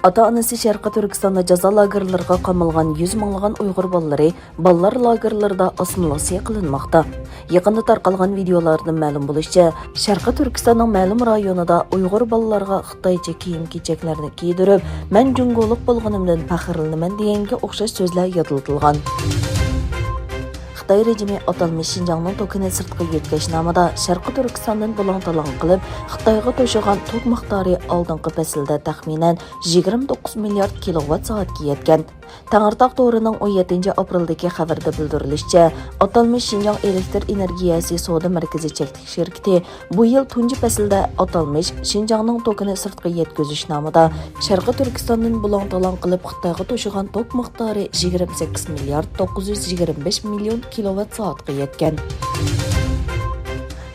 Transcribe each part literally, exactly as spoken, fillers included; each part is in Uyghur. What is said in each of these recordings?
ئاتا-ئانىسى شەرقىي تۈركىستاندا جازا لاگېرلىرىغا قامالغان يۈز مىڭلىغان ئۇيغۇر بالىلىرى بالىلار لاگېرلىرىدا ئاسسىمىلياتسىيە قىلىنماقتا. يېقىندا تارقالغان ۋىدېئولاردىن مەلۇم بولۇشىچە، شەرقىي تۈركىستاننىڭ مەلۇم رايونىدا ئۇيغۇر بالىلارغا خىتايچە كىيىم-كېچەكلەرنى كىيدۈرۈپ، «مەن جۇڭگولۇق بولغىنىمدىن پەخىرلىنىمەن» دېگەنگە ئوخشاش سۆزلەر يادلىتىلغان. خىتاي رېجىمى ئاتالمىش شىنجاڭنىڭ توكىنى سىرتقا يۆتكەش نامىدا شەرقىي تۈركىستاندىن بۇلاڭ-تالاڭ قىلىپ، خىتايغا توشۇغان توك مىقدارى ئالدىنقى پەسىلدە تەخمىنەن يىگىرمە توققۇز مىليارد كىلوۋات سائەتكە يەتكەن. تەڭرىتاغ تورىنىڭ ئون يەتتىنچى ئاپرېلدىكى خەۋىرىدە بىلدۈرۈلۈشىچە، ئاتالمىش شىنجاڭ ئېلېكتر ئېنېرگىيەسى سودا مەركىزى چەكلىك شىركىتى بۇ يىل تۇنجى پەسىلدە ئاتالمىش شىنجاڭنىڭ توكىنى سىرتقا يەتكۈزۈش نامىدا شەرقىي تۈركىستاندىن بۇلاڭ-تالاڭ قىلىپ خىتايغا توشۇغان توك مىقدارى يىگىرمە سەككىز مىليارد توققۇز يۈز يىگىرمە بەش مىليون كىلوۋات سائەتكە يەتكەن.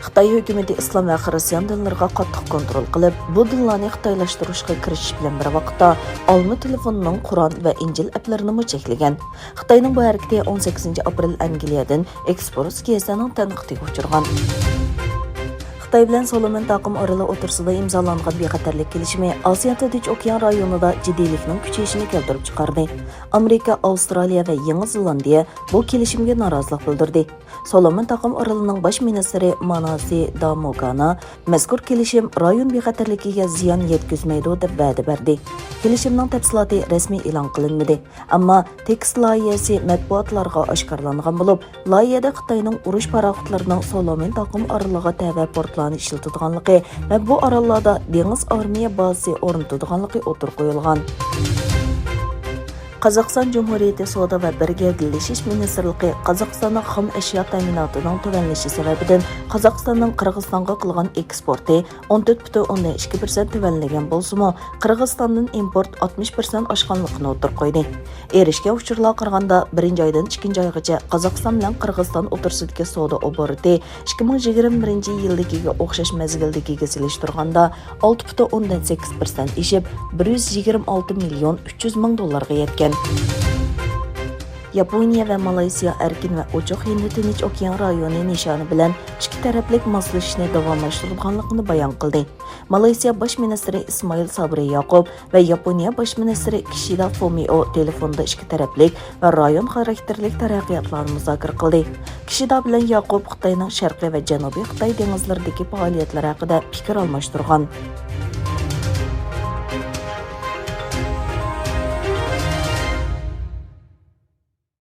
خىتاي ھۆكۈمىتى ئىسلام ۋە خىرىستىيان دىنلىرىغا قاتتىق كونترول قىلىپ، بۇ دىنلارنى خىتايلاشتۇرۇشقا كىرىشىش بىلەن بىر ۋاقىتتا، ئالما تېلېفوننىڭ قۇرئان ۋە ئىنجىل ئەپلىرىنىمۇ چەكلىگەن. خىتاينىڭ بۇ ھەرىكىتى ئون سەككىزىنچى ئاپرېل ئەنگلىيەدىن ئېكسپرېس گېزىتىنىڭ تەنقىدىگە ئۇچرىغان. خىتاي بىلەن سولومون تاقىم ئارىلى ئوتتۇرىسىدا ئىمزالانغان بىخەتەرلىك كېلىشىمى ئاسىيا تىنچ ئوكيان رايونىدا جىددىيلىكنىڭ كۈچىيىشىنى كەلتۈرۈپ چىقاردى. ئامېرىكا، ئاۋسترالىيە ۋە يېڭى زېلاندىيە بۇ كېلىشىمگە نارازىلىق بىلدۈردى. سولومون تاقىم ئارىلىنىڭ باش مىنىستىرى ماناسى داموگانا مەزكۇر كېلىشىم رايون بىخەتەرلىكىگە زىيان يەتكۈزمەيدۇ دەپ ۋەدە بەردى. كېلىشىمنىڭ تەپسىلاتى رەسمىي ئېلان قىلىنمىدى. ئەمما تېكىست لايىھەسى مەتبۇئاتلارغا ئاشكارىلانغان بولۇپ، لايىھەدە خىتاينىڭ ئۇرۇش پاراخوتلىرىنىڭ سولومون تاقىم ئارىلىغا تەۋە پورتلارنى ئىشلىتىدىغانلىقى ۋە بۇ ئاراللاردا دېڭىز ئارمىيە بازىسى ئورنىتىدىغانلىقى ئوتتۇرىغا قويۇلغان. قازاقىستان جۇمھۇرىيىتى سودا ۋە بىر گەۋدىلىشىش مىنىستىرلىقى قازاقىستاننىڭ خام ئەشيا تەمىناتىنىڭ تۆۋەنلىشى سەۋەبىدىن قازاقىستاننىڭ قىرغىزىستانغا قىلغان ئېكسپورتى ئون تۆت پۈتۈن ئوندىن ئىككى پىرسەنت تۆۋەنلىگەن بولسىمۇ، قىرغىزىستاندىن ئىمپورت ئاتمىش پىرسەنت ئاشقانلىقىنى ئوتتۇرىغا قويدى. ئېرىشكەن ئۇچۇرلارغا قارىغاندا، بىرىنچى ئايدىن ئىككىنچى ئايغىچە قازاقىستان بىلەن قىرغىزىستان ئوتتۇرىسىدىكى سودا ئوبوروتى ئىككى مىڭ يىگىرمە بىرىنچى يىلدىكىگە ئوخشاش مەزگىلدىكىگە سېلىشتۇرغاندا، ئالتە پۈتۈن ئوندىن سەككىز پىرسەنت ئېشىپ، بىر يۈز يىگىرمە ئالتە مىليون ئۈچ يۈز مىڭ دوللارغا يەتكەن. ياپونىيە ۋە مالايسىيا ئەركىن ۋە ئوچۇق ھىندى تىنچ ئوكيان رايونى نىشانى بىلەن ئىككى تەرەپلىك ماسلىشىشنى داۋاملاشتۇرىدىغانلىقىنى بايان قىلدى. مالايسىيا باش مىنىستىرى ئىسمائىل سابرى ياقۇب ۋە ياپونىيە باش مىنىستىرى كىشىدا فۇمىئو تېلېفوندا ئىككى تەرەپلىك ۋە رايون خاراكتېرلىك تەرەققىياتلارنى مۇزاكىرە قىلدى. كىشىدا بىلەن ياقۇب خىتاينىڭ شەرقىي ۋە جەنۇبىي خىتاي دېڭىزلىرىدىكى پائالىيەتلىرى ھەققىدە پىكىر ئالماشتۇرغان.